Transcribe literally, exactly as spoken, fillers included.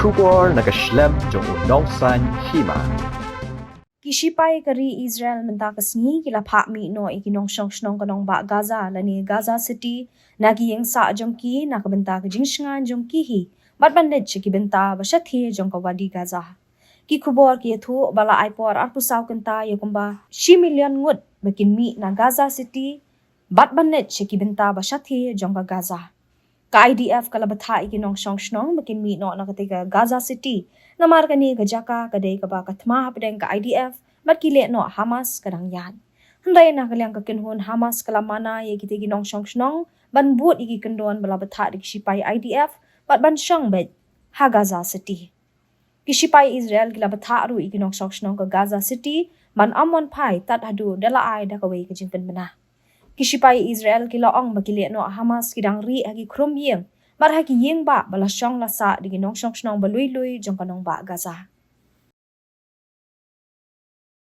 Khubor na ka shlem jong u nongsan hima. Ki shipai ka ri Israel mynta ka sngi ki la phah mih noh ïa ki nongshong shnong ka nongbah Gaza lane Gaza City na ki ïing sah jong ki na ka bynta ka jingshngaiñ jong ki hi bad ban leit sha ki bynta ba shathie jong ka Wadi Gaza. Ki khubor ki ïathuh ba la ai por arphew saw kynta ïa kumba shi million ngut ba kin mih na Gaza City bad ban leit sha ki bynta ba shathie jong ka Gaza. Ka I D F ka la bthah ïa ki nongshong shnong ba kin mih noh na katei ka Gaza City namar kane ka jaka ka dei kaba ka thma hapdeng ka I D F bad ki lehnoh Hamas ka dang ïaid. Hynrei na ka liang ka kynhun Hamas ka la mana ïa kitei ki nongshong shnong ban bud ïa ki kyndon ba la bthah da ki shipai I D F bad ban shong beit ha Gaza City. Ki shipai Israel ki la bthah ruh ïa ki nongshong shnong ka Gaza City ban ym wan phai tad haduh da la ai da kawei ka jingpynbna. Ki shipai Israel ki la ong ba ki lehnoh Hamas ki dang rieh ha ki khrum ïing bad ha ki ïing bah ba la shong la sah da ki nongshong shnong ba lui lui jong ka nongbah Gaza.